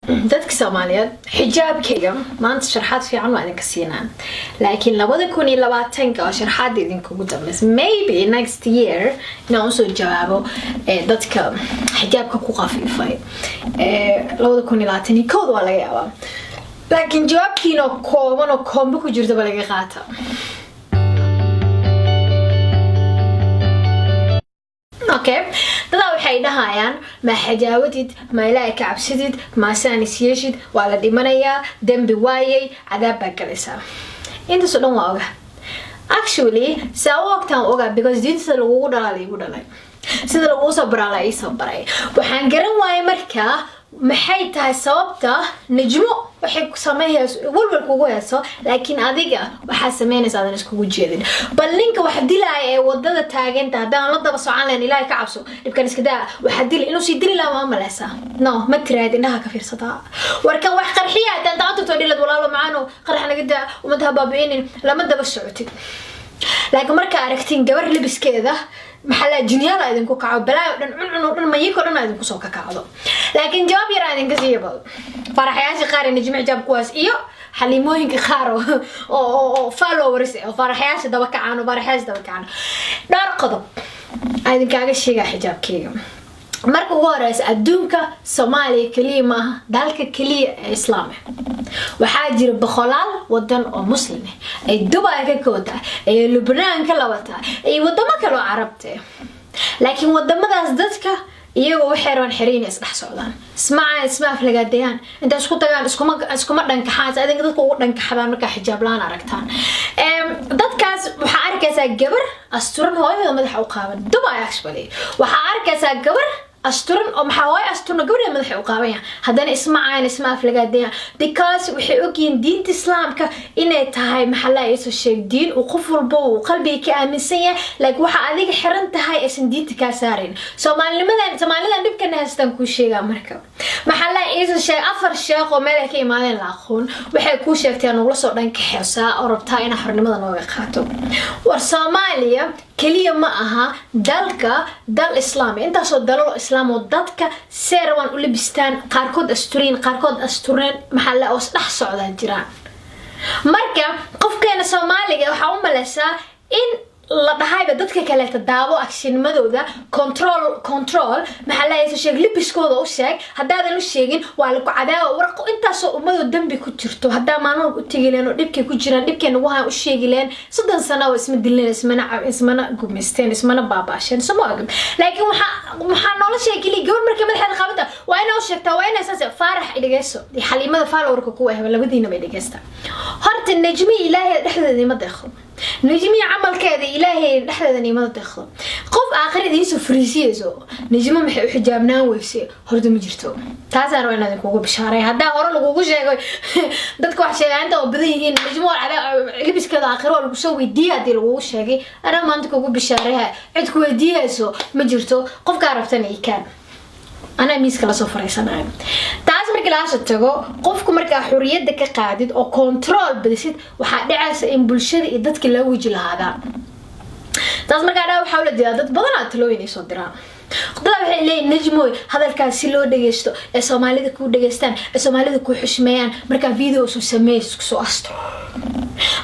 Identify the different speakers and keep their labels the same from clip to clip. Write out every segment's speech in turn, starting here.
Speaker 1: Dadka Soomaaliyeed, xijaabkayga maanta sharxaad fiican waa idinka siinaa, laakiin 2020-ka oo sharxaada idinkugu dambeysa. Maybe next year inaan usoo jawaabo dadka xijaabka ku qafiifay 2021-da waa laga yaabaa, laakiin jawaabkiina kooban oo koombo ku jirtaba laga qaata. Okay, dadaa waxay dhahayaan: ma xijaabatid, ma Ilaahay ka cabsidid, ma saanis yeeshid, waa la dhimanayaa, dembi waayay, cadaab baa galaysaa. Intaasoo dhan waa oga. Actually, saa u ogtaan ogaa, because diinta sida lagugu dhalaa laigu dhalay, sida lagugu soo baraa la iisoo baray. Waxaan garan waayay markaa maxay tahay sababta Najmo waxay ku sameynayso walwal kugu heeso, laakiin adiga waxaa sameynaysa aadan iskugu jeedin. Bal ninka wax dilaaya ee wadada taaganta, haddaan la daba socon lahayn, "Ilaahay ka cabso, dhibkan iska daa," waxaa dili inuu sii dili lahaa ma maleysaa? No, ma tiraahid. Indhaha ka fiirsataa. Warkan wax qarxiya haddaan tacantugto dhilad, "Walaalo macaano, qarax naga daa, ummadda ha baabi'inin," lama daba socotid. Laakiin markaa aragtiin gabar labiskeeda, maxaa laa, jinyaala idinku kaco, balaayo dhan, cuncun oo dhan, mayiko dhan idinku soo kakacdo. Laakiin jawaab yar aan idinka siiya bal faraxyaasha qaar ee Najmi xijaab kuwaas iyo xaliimooyinka qaar oo followers oo faraxyaasha daba kacaan, oo faraxyaasha daba kacaan, dhowr qodob aan idinkaaga sheegaa xijaabkeyga. Marka ugu horeysa, adduunka Soomaaliya keliya maaha dalka keliya ee Islaam ah. Waxaa jira boqolaal wadan oo Muslim ah, ay Dubai ka koo tahay, ay Lubnaan ka laba tahay, ay wadamo kale oo Carabta ah. Laakiin wadamadaas dadka iyagoo waxay rabaan xiriin isdhex socdaan, ismacaan, isma aflagaadayaan, inta isku tagaan iskuma dhankaxaan. Adinka dadka ugu dhankaxdaan markaa xijaab la-aan aragtaan. Dadkaas waxaa arkaysaa gabar asturan, hooyadeeda madaxa u qaaban. Dubai actually waxaa arkaysaa gabar asturan oo maxaa waaye asturan oo gabadha madaxa u qaaban yahay, haddana isma caayan, isma aflagaadayaan, because waxay ogyihiin diinta Islaamka inay tahay, maxaa la iisoo sheeg, diin uu qof walba uu qalbiga ka aaminsan yahay, laakiin waxa adiga xiran tahay aysan diinta kaa saarayn. Soomaalinimadan, Soomaalidan dhibkana haystaan kuu sheegaa. Marka maxaa la iisoo sheeg, afar sheekh oo meel ay ka imaadeen la aqoon waxay kuu sheegtay nugula soo dhankaxeysaa oo rabtaa inaa xornimada nooga qaato. War Soomaaliya keliya ma aha dalka dal Islaam. Intaasoo dalalo Islaam oo dadka see rabaan u labistaan, qaarkood asturiin, qaarkood astureen, maxaa la oo dhex socdaa jiraan. Marka qofkeena Soomaaliga waxaa u maleysaa in la dhahayba dadka kaleeta daawo actionnimadooda, control, control, maxaa la sheeg, libiskooda u sheeg, haddaadan u sheegin waa lagu cadaawa. Warqo intaasoo ummadoo dambi ku jirto, haddaa maalin walba u tegi leen oo dhibkay ku jiraan, dhibkay nagu hayan u sheegi leen, 30 sano oo isma dileen, ismana gumaysteen, ismana baabaasheen. Soma ogin? Laakiin waxaa noola sheegay keliya gabar markay madaxeeda qaabanta waa inaa u sheegtaa, waa inaa saas. Faarax, dhegeyso. Xaliimada followerka kuwa ah, labadiinaba dhegeysta. Horta Najmi Ilaahay dhexdeeda ima deeqo, Najmiya camalkeeda Ilaahay dhexdeeda nimada deeqdo. Qof aakhir idiin soo fariisiyeyso "Najmo maxay u xijaabnaan weyse?" horta ma jirto. Taasaan rabaa inaan idinkugu bishaaray. Haddaa hore lagugu sheegay, dadka wax sheegaanta oo badan yihiin, Najmo libiskeeda aakhiro waa lagu soo weydiiyay haddii lagugu sheegay, anaa maanta kugu bishaaray, cid ku weydiiyeyso ma jirto. Qofkaa rabtana ikaan, anaa miiska lasoo fariisanayo. Taas markii laasha tago, qofku markaa xuriyadda ka qaadid oo control badisid, waxaa dhacaysa in bulshada iyo dadka la weji lahaadaan. Taas markaa dhaa waxaa ula jeedaa, dad badanaa talooyin ay soo diraan. Dadaa waxay leeyihin: "Najmoy, hadalkaas si loo dhageysto ee Soomaalida kuu dhageystaan ee Soomaalida kuu xushmeeyaan, markaa video soo sameeys, isku soo astro.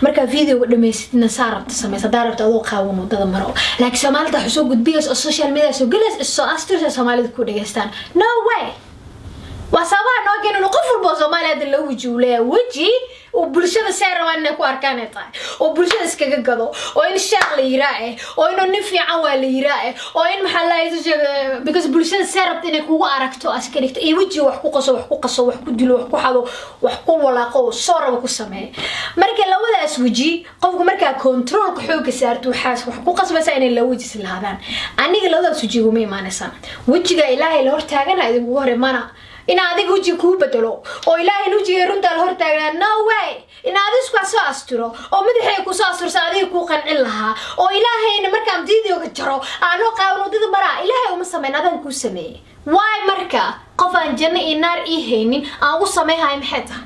Speaker 1: Markaa videoga dhamaysidna saa rabta sameys. Haddaa rabta adoo qaawan wadada maro, laakiin Soomaalida wax soo gudbiyaysa oo social media soo gelaysa, is soo astursa, Soomaalida kuu dhageystaan." No way. Waa sababaha noo keenan qof walba oo Soomaaliya hadda loo weji uu leeyahay, weji uu bulshada see rabaan inay ku arkaan ay tahay, oo bulshada iskaga gado, oo in sheekh la yiraa eh, oo inuu nin fiican waa la yiraa eh, oo in maxaa la sheega, because bulshada see rabta inay kugu aragto aska dhigto, iyo weji wax ku qaso, wax ku qaso, wax ku dilo, wax ku xado, wax ku walaaqo, soo rabo ku sameeya. Marka labadaas weji qofku markaa controlka xooga saarto, waxaas wax ku qasbaysaa inay laba weji is lahaadaan. Aniga labadaas weji iguma imaanaysaa. Wejiga Ilaahay la hortaagana idinkugu hor imaana. In adiga wejiga kuu bedelo oo Ilaahay wejiga runtaa la hortaagnaa, no way. In adiga iskaa soo asturo oo madaxayga kusoo astursa adiga kuu qancin lahaa, oo Ilaahayna markaan videoga jaro aanoo qaawan wadada maraa, Ilaahay uma sameyn, adaan kuu sameeyey. Waay marka qof aan janno iyo naar ii haynin aan ugu sameynhayo maxay tahay?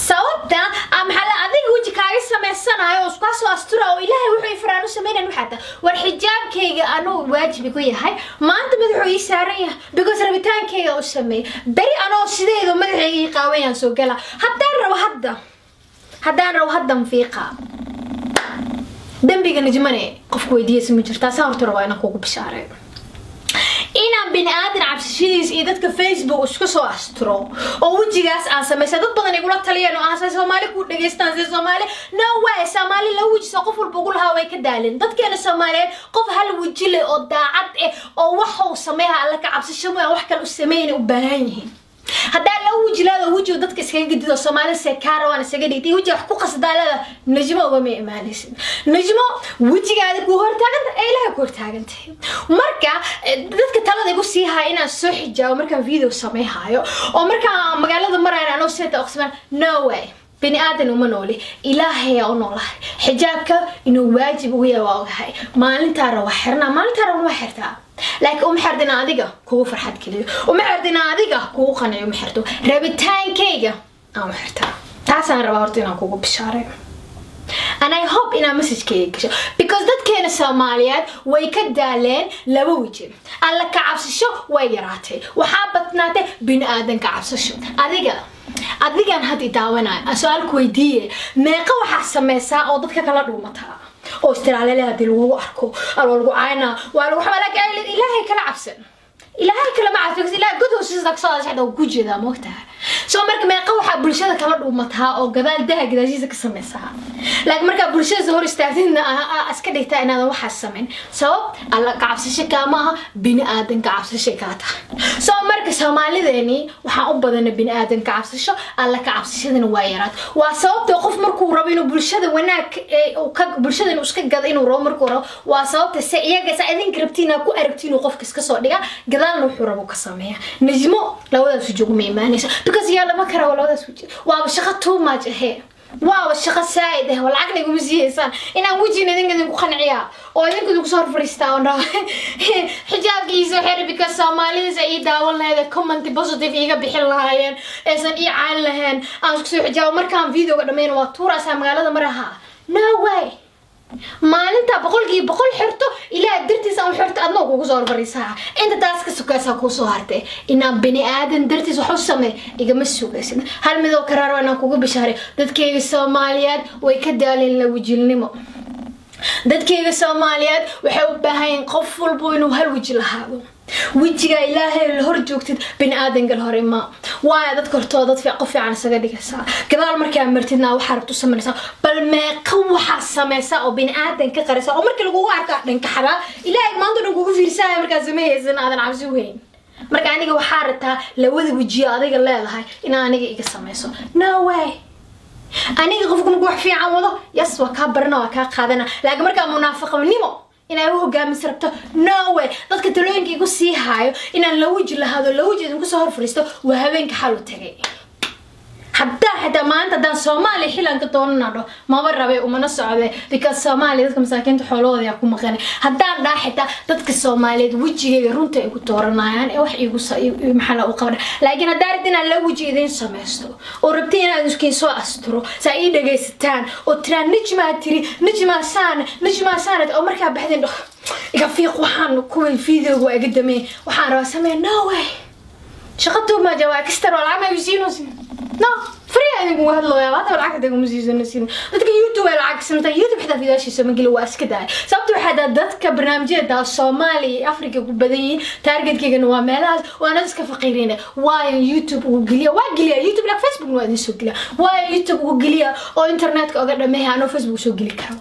Speaker 1: Sababta maxaa la adiga weji kaaga samaysanayo oo iskaa soo astura oo Ilaahay wuxuu i faraan u sameynayn waxaa tahay, war xijaabkayga anuu waajibi ku yahay. Maanta madaxuu ii saaran yahay because rabitaankayga u sameeyay. Beri anoo sideedu madaxayga ii qaawan soo gala haddaan rabo. Hadda haddaan rabo, haddan fiiqa. Dembiga Najmane qofku weydiiyeysa ma jirtaa. Saa horta rabaa inaan kugu bishaareeyo inaan bini aadan cabsashadiis iyo dadka Facebook isku soo asturo oo wejigaas aan samaysay. Dad badan igula taliyeen oo ah say Soomaali ku dhageystaan, say Soomaali. No way. Soomaali la weji qof walba ugu lahaa way ka daalin. Dadkeena Soomaaliyeed qof hal weji leh oo daacad eh oo waxuu sameeya Alla ka cabsasho mooyaan wax kale u sameeyna u baahan yihiin. Haddaa laba weji leedo, wejiga dadka iskaga gedido, Soomaalida see kaa rabaan isaga dhigtay, wejiga wax ku qasdaa leeda, Najmo ugama imaanaysid. Najmo wejigaada kuu hortaaganta ee Ilaahay ku hortaagantahay. Marka dadka talada igu sii haya inaan soo xijaabo markaan video sameyhayo oo markaan magaalada marayan anoo seeta oqsimaan, no way. Bini aadan uma nooli, Ilaahayaa u noolahay. Xijaabka inuu waajib ugu yahay waa ogahay. Maalintaa raba xirnaa, maalintaa raba waa xirtaa, laakiin uma xerto inaan adiga kugu farxad geliyo, uma xerto inaan adiga kugu qanciyo, uma xerto. Rabitaankayga aan u xirtaa. Taasaan rabaa horta inaan kugu bishaareeyo, and I hope inaa messagekayga gasho, because dadkeena Soomaaliyeed way ka daaleen laba weji. Alla ka cabsasho way yaraatay, waxaa badnaatay bini aadan ka cabsasho. Adiga, adigan hadda i daawanayo, aan su-aal ku weydiiye: meeqa waxaa sameysaa oo dadka kala dhuumataa oo istiraalele haddii lagugu arko waa lagu caynaa, waa lagu xamaa, laakiin Ilaahay kala cabsan? Ilaahay kala ma cabsan, because Ilaahay god hoostiisa kasoo hadashay ku jeedaa, moogtaha. So marka meeqa waxaa bulshada kala dhuumataa oo gadaal daha gadaashiisa ka sameysaa, laakiin markaa bulshada hor istaagtidna iska dhigtaa inaadan waxaas samayn? Sabab Alla ka cabsasho kaama aha, bini aadan ka cabsasho kaa tahay. So marka Soomaalideeni waxaan u badana bini aadan ka cabsasho, Alla ka cabsashadana waa yaraad. Waa sababta qof markuu rabo inuu bulshada wanaag ka bulshada inuu iska gado, inuu rabo markuu rabo, waa sababta se iyaga sa idinka rabtiin ku aragtiin inuu qofka iska soo dhiga, gadaalna wuxuu rabo ka sameeya. Najmo labadaas waji uguma imaanaysa, because yaa lama kara labadaas waji. Waaba shaqo too much ahe, waaba shaqo saa'id ah oo lacagna iguma siihaysaan inaan wejina idinka idinku qanciyaa oo idinka idinku soo hor fadhiistaa oon dhaho xijaabkiisa xir, because Soomaalidiis ay ii daawan lahayd, comment positive iiga bixin lahaayeen, aysan ii caan lahayn, aan isku soo xijaabo. Markaan videoga dhammayna waa tuuraasaa magaalada maraha. No way. Maalinta 100% xirto, Ilaah dartiis aan xirto, adna kugu soo horfariisaa. Inta taas ka sukaysaa kuu soo hartay inaan bini aadan dartiis wax u samey igama sugaysin. Hal midoo karaar waa inaan kugu bishaaray: dadkayga Soomaaliyeed way ka daaleen la wajilnimo. Dadkayga Soomaaliyeed waxay u baahan yihiin qof walbo inuu hal weji lahaado, wejiga Ilaahay la hor joogtid, bini aadanka la hor imaa. Waayo dadka hortooda dad qof fiican isaga dhigaysaa, gadaal markaa martidna waxaa rabto samaynaysaa. Bal meeqa waxaa samaysaa oo bini aadan ka qaraysaa oo markii lagugu arkaa dhankaxdaa, Ilaahay maanta dhan kugu fiirsaya markaa sameeyaysan aadan cabsi weyn. Marka aniga waxaa rabtaa labada wejiyo adiga leedahay inaa aniga iga samayso? No way. Aniga qofku markuu wax fiican wado, yes, waa kaa barana, waa kaa qaadana, laakiin markaa munaafiqnimo inay u hogaamis rabto, no way. Dadka talooyinka igu sii haayo inaan la weji lahaado, la weji idinku soo hor fadhiisto, waa habeenka xal u tagay. Haddaa xitaa maanta haddaan Soomaaliya xilan ka doonana dho, maba rabe, umana socde, because Soomaaliya dadka masaakiinta xoolahooda yaa ku maqanay. Haddaan dhaa xitaa dadka Soomaaliyeed wejigayga runta ay ku dooranayaan ee wax iigu maxaa la u qabana. Laakiin haddaa rabti inaan la weji idiin samaysto oo rabti inaad iskiin soo asturo saa ii dhagaysataan oo tiraan Najmaa tiri, Najmaa saan, Najmaa saanad, oo markaa baxdeen dho iga fiiq, waxaan kuway videoga waa iga damey, waxaan rabaa samee, no way. Shaqo tuumaja waa kastar, waa lacag ma igu siinaysin. No, free idinku hadlooya hadda, lacag xitaa kuma siisanaysin. Dadka YouTube ay lacag sanata, YouTube xitaa fidaashiisa ma geli, waa iska daaya. Sababta waxaa daa dadka barnaamijyada daa Soomaaliya iyo Africa ku badan yihiin, targetkeygana waa meelahaas, waana iska faqiiriina. Waayo YouTube ugu geliya? Waa geliya YouTube, laakiin Facebook waa idin soo geliya. Waayo YouTube ugu geliya oo internetka oga dhameeya anoo Facebook soo geli karo?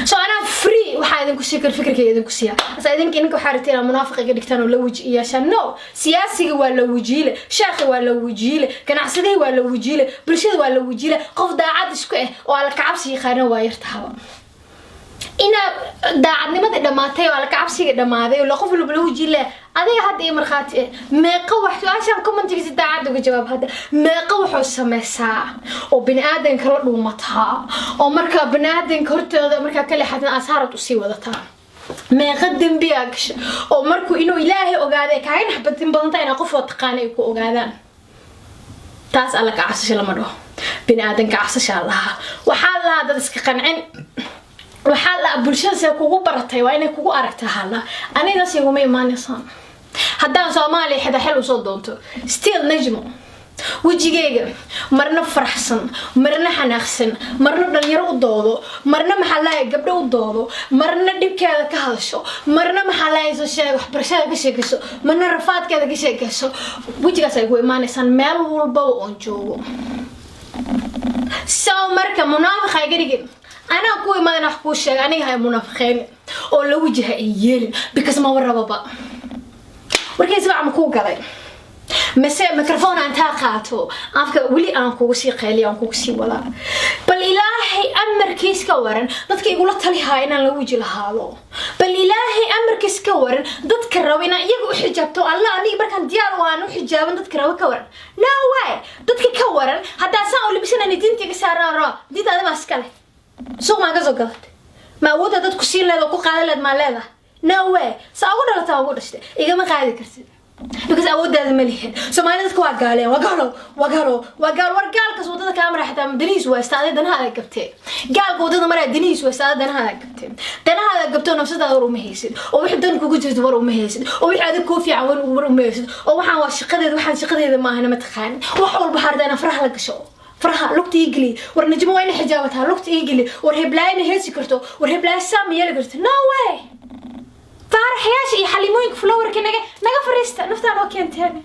Speaker 1: So anaa free waxaa idinku sii kara, fikirkayga idinku siiya. Asa idinka waxaa rabteen inaad munaafiq iga dhigtaan oo la weji yeeshaan. No, siyaasiga waa la wejiile, sheekhi waa la wejiile, ganacsadihii waa la wejiile, bulshada waa la wejiile. Qof daacad isku ah oo Alla kacabsi yaqaana waa yartahaba. Inaa daacadnimadii dhammaatay oo Alla kacabsiga dhammaaday oo qof walba la wejiile. Adiga hadda iyo markhaati eh, meeqa wax su-aashaan commentigiisa daacad uga jawaab hadda: meeqa wuxuu sameysaa oo bini aadanka la dhuumataa oo markaa bini aadanka hortooda markaa ka leexatin asaarad usii wadataa? Meeqa dembiyaa gasha oo markuu inuu Ilaahay ogaaday kaaga naxbatin badanta inaa qof oo taqaana ay ku ogaadaan? Taas Alla ka cabsasho lama dhaho. Bini aadan ka cabsasho waa la dhahaa. Bini aadanka cabsashaa lahaa, waxaa lahaa dad iska qancin, waxaa lahaa bulshada see kugu baratay waa inay kugu aragtaa. Hala anigaas iguma imaanaysaan. Haddaan Soomaaliya xitaa xel usoo doonto, still Najmo wejigeyga marna faraxsan, marna xanaaqsan, marna dhalinyaro u doodo, marna maxaa lahay gabdho u doodo, marna dhibkeeda ka hadasho, marna maxaa lahay soo sheeg waxbarashada ka sheekayso, marna rafaadkeeda ka sheekayso, wejigaas ay ku imaanaysaan meel walbaba oon joogo. So marka munaafiq ha iga dhigin. Anaa ku imaadana wax kuu sheega, aniga ha munaafiqeen oo la wajaha ay yeelin, because maba rababa. Warkaysi baa ma kuu galay mise microphone aan taa qaato afka weli aan kugu sii qayliya, aan kugu sii wadaa? Bal Ilaahay amarkiis ka waran dadka igula talihaa inaan la weji lahaado. Bal Ilaahay amarkiis ka waran dadka raba inaan iyaga u xijaabto. Alla aniga markaan diyaar u aan u xijaaban dadka raba ka waran. No way. Dadka ka waran haddaa saan u libisanani diinta iga saaraan raba. Diinta adimaa iska leh, suuq maa ka soo gadatay? Ma awoodda dad ku siin leed oo ku qaadan leed maa leedahay? No way. Saa ugu dhalataa ugu dhashtay, igama qaadi kartid because awooddaada ma lihin. Soomaali dadka waa gaaleen, waa gaalo, waa gaalo, waa gaalo. War gaalkaas wadada kaa mara xitaa danihiis waa istaaday, danahaada gabtee. Gaalka wadada maraa danihiis waa istaaday, danahaada gabtee. Danahaada gabtoo nafsadaada war uma haysid, oo wixii dan kugu jirto war uma haysid, oo wixii adig kuu fiican war uma haysid, oo waxaan waa shaqadeeda, waxaan shaqadeeda maahana ma taqaanin. Wax walba harda inaa faraha la gasho, faraha lugta ii geli. War Najmo waa ina xijaabataa, lugta ii geli. War heblaayo ma heesi karto, war heblaayo saa ma yeeli karto. No way. Faaraxyaasha iyo Xalimooyinka flowerka naga fariista, naftaan oo keenteen.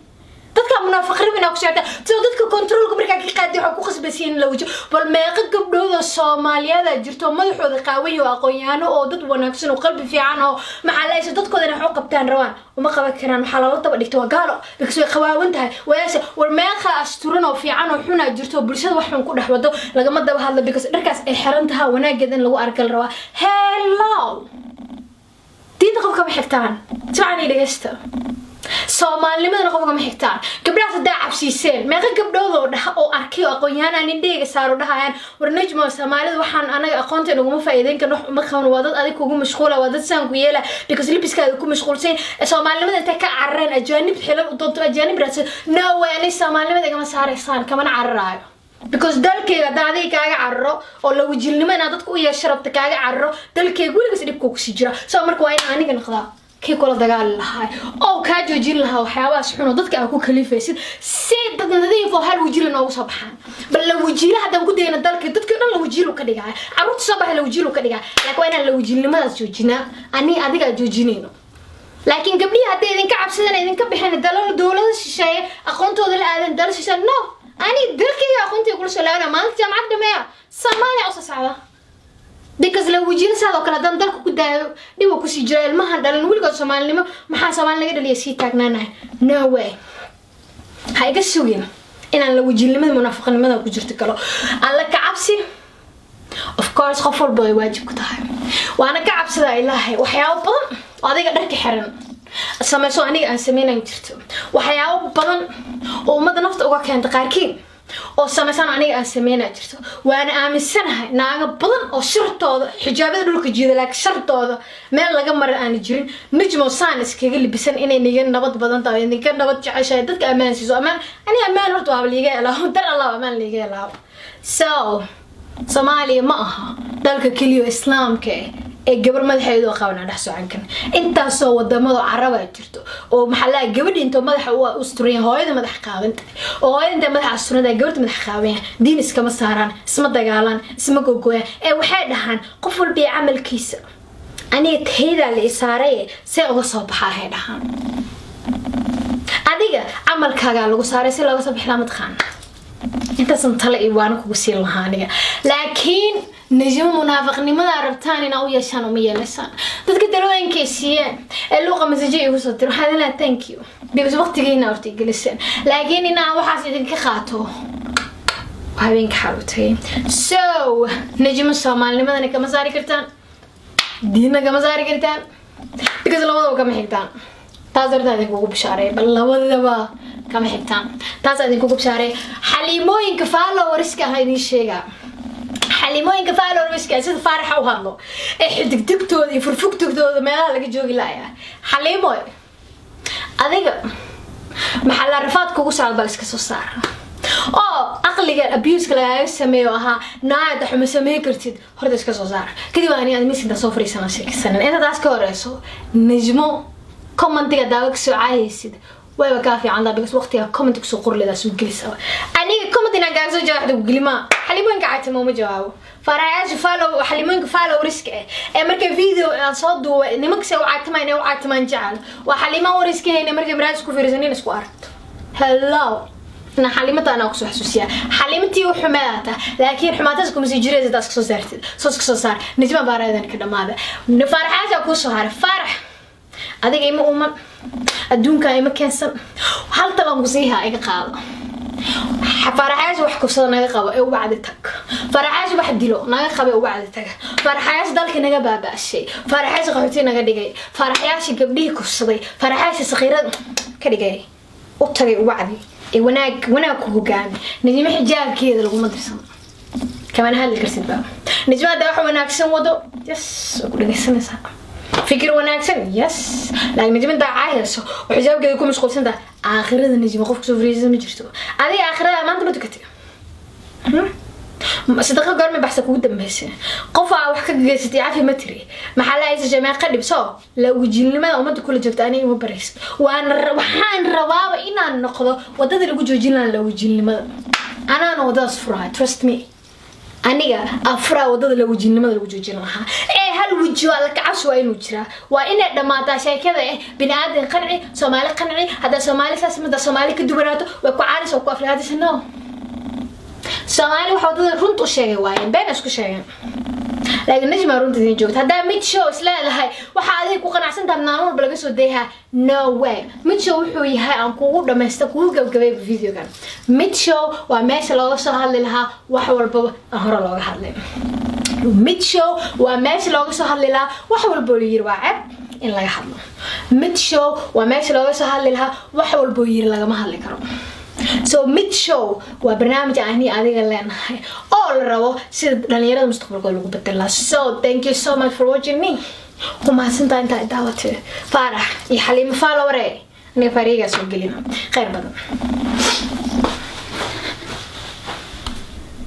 Speaker 1: Dadka munaafiqnimo inaa ku socota, sidoo dadka controlka markaa ka qaadi waxaa ku khasbaysiin in la wajo. Bal meeqa gabdhooda Soomaaliyeeda jirto madaxooda qaawan oo aqoon-yahano oo dad wanaagsan oo qalbi fiican oo maxaa la dadkooda inay wax u qabtaan rabaan, uma qaban karaan. Waxaa lala daba dhigta waa gaalo because way qawaawan tahay wayaasha. War meeqa asturan oo fiican oo xunaa jirto oo bulshada wax xun ku dhex wado, lagama daba hadlo because dharkaas ay xiran tahay wanaageeda in lagu arka la rabaa. Hello, diinta qofka ma xigtaan, si fiican ii dhegeysta. Soomaalinimadana qofka ma xigtaan. Gabdhahaas haddaa cabsiiseen, meeqa gabdhood oo dhaha oo arkay oo aqoon-yahanaa nindheyga saaro dhahayaan: "War Najmo, Soomaalida waxaan anaga aqoonta naguma faa'iideyn karno, wax uma qaban, waa dad adig kugu mashquula, waa dad saan ku yeela because libiskaada ku mashquulsan." Soomaalinimada intay ka carareen ajaanib xilal u doonto, ajaanib raadsan. No way. Ani soomaalinimada igama saaraysaan, kamana cararaayo because dalkayga haddaan adiga kaaga cararo oo la wajilnimo inaad dadka u yeesho rabta kaaga cararo, dalkayga weligaas dhibkuu kusii jira. So marka waa in aniga noqdaa kii kula dagaali lahaa oo kaa joojin lahaa waxyaabahaas xun oo dadka aa ku kalifaysid, si dad nadiif oo hal wajiila noogu soo baxaan. Bal la wajiila haddaan ku dayna dalka dadka dhan la wajiilu ka dhigaya, carruurta soo baxa la wajiilu ka dhigaya. Laakiin waa inaan la wajiilnimadaas joojinaa, ani adigaa joojinayno. Laakiin gabdhihii hadday idinka cabsadeen, idinka bixin, dalal dowlada shisheeye aqoontooda la aadan dalo shisheeye, no, ani dalkayga aqoontayga kula soo laabana. Maalinta jaamacad dhameeya Soomaaliya usoo socda because la wajiila saadoo kale haddaan dalka ku daayo dhib uu kusii jira. Ilmahan dhalin weligood Soomaalinimo maxaa Soomaali naga dhaliya sii taagnaanahay. No way. Ha iga sugin inaan la wajiilnimada munaafiqnimada ku jirto galo. Alla ka cabsi. Of course qof walba ay waajib ku tahay, waana ka cabsadaa Ilaahay. Waxyaabo badan oo adiga dharka xiran samayso aniga aan sameynan jirto, waxyaabo badan oo ummadda nafta uga keenta qaarkiin oo samaysan aniga aan sameynaa jirto. Waana aaminsanahay naago badan oo shartooda xijaabada dhulka jiida, laakiin shartooda meel laga mara aana jirin. Najmo saan iskaga libisan inay niga nabad badan tahay, niga nabad jeceshahay, dadka ammaan siiso. Ammaan ani ammaan horta waaba liiga helaa, dar Allah ammaan liiga helaa. So Soomaaliya ma aha dalka keliya oo Islaamka ah ee gabar madaxeedu qabanaa dhex socon karin. Intaasoo wadamada Caraba jirto oo maxaa laga gabadhi intoo madaxa u asturan yahay, hooyada madax qaabanta oo hooyada intay madaxa asturan tahay, gabadha madax qaaban yahay, diin iskama saaraan, isma dagaalaan, isma gogoyaan, ee waxay dhahaan qof walba iyo camalkiisa. Aniga taydaa la isaaray see uga soo baxaa, hay dhahaan. Adiga camalkaagaa lagu saaray, si looga soo bixilaa mataqaana. Intaasan tale iyo waana kugu siin lahaa aniga. Laakiin Najmo munaafiqnimada rabtaan inaa u yeeshaan uma yeelasaan. Dadka dalooyinkay siiyeen ee luuqa message igu soo dir, waxaan leeyahay thank you because waqtigiina horta geliseen. Laakiin inaa waxaas idinka qaato waa habeenka xaal u tagay. So Najmo soomaalinimadana kama saari kartaan, diinna kama saari kartaan because labadaba kama xigtaan. Taas horta idinkugu bishaaray, bal labadaba kama xigtaan, taas idinkugu bishaaray. Xaliimooyinka followerska ah idin sheegaa, Xaliimooyinka followerska sida Faaraxa u hadlo ee xidigdigtooda iyo furfugtugtooda meelaha laga joogi laaya. Xaliimoy, adiga maxaa la rafaad kugu socda? Bal iska soo saara oo aqliga Caqliga abuseka lagaaga sameeyo ahaa naada xuma sameyn kartid, horta iska soo saar. Kadib ani aad misinta soo fariisana sheekaysanan. Inta taas ka horeyso, Najmo, commentiga daawo kasoo caayaysid wayba kaa fiican taa, because waqtiga comment kusoo qori leedaa soo gelisaba. Aniga comment inaan kaaga soo jawaabta gelimaa. Xalimooyinka caytamo ma jawaabo. Farayaasha follow, xalimooyinka followerska ah ee markay video aan soo duubay nimanka se u caytamaan, inay u caytamaan jecel, waa xalimaan wariska hayna. Markay maraas ku fiirsanin isku aragto, hello, na xalimata anaa kusoo xasuusiyaa. Xalimatii u xumeedaata, laakiin xumaataas kuma sii jiraysa. Taas kasoo saartid, soo iska soo saar. Najma baaradan ka dhamaada. Faaraxaasa kuu soo haray. Faarax, adiga ima uman, adduunka ima keensan. Hal talan ku siihaa, iga qaado. Faaraxayaasha wax kufsada naga qabo ee u wacdi tag. Faaraxayaasha wax dilo naga qabo ee u wacdi tag. Faaraxayaasha dalka naga baaba'shay, faaraxayaasha qaxooti naga dhigay, faaraxayaasha gabdhihii kufsaday, faaraxayaasha sakiirada ka dhigay, u tagay, u wacdi ee wanaag wanaag ku hogaami. Najmo xijaabkeeda laguma dirsan, kamana hadli kartid ba. Najmo hadda wax wanaagsan wado, yes, waa ku dhegaysanaysaa, fikir wanaagsan, yes, laakiin Najmo intaa caayayso oo xijaabkeeda ku mashquulsan tahay, aakhirada Najmo qof kusoo fariisasa ma jirto. Adiga aakhirada maanta ma tukatay? Sadaqa goormay baxsa kugu dambeysay? Qof aa wax ka geysatay cafi ma tiri? Maxaa la haysa jameeqa dhibso la wajilnimada ummadda kula joogta? Aniga ima baraysa. Waan waxaan rabaaba inaan noqdo wadada lagu joojin lahaa la wajilnimada. Anaana wadadaas furahay, trust me. Aniga afuraa wadada la wajilnimada lagu joojin lahaa ee hal weji waa la kacabsi, waa inuu jiraa, waa inay dhammaataa sheekada bini aadan qanci, Soomaali qanci. Haddaa Soomaali saas haddaa Soomaali ka duwanaato, way ku caanaysa, waa ku aflagaadaysa. No, Soomaali waxa wadada runta u sheegay waayeen, been isku sheegeen, laakiin Najma runta idin joogta. Haddaa mid show isleedahay waxa adiga ku qanacsan tahay maalin walba laga soo dayhaa, no way. Mid show wuxuu yahay aan kugu dhamaysta, kugu gabgabayba videogan. Mid show waa meesha looga soo hadli lahaa wax walbaba aan hore looga hadlay. Mid show waa meesha looga soo hadli lahaa wax walba oo la yiri waa ceeb in laga hadlo. Mid show waa meesha looga soo hadli lahaa wax walba oo yiri lagama hadli karo. So mid show waa barnaamij ani adiga leenahay oo la rabo sida dhalinyarada mustaqbalkooda lagu bedelaa. So thank you so much for watching me. Ku mahadsantahay intaa i daawatay. Faarax iyo Xaliimo followere, aniga faarigaa soo gelina. Khayr badan.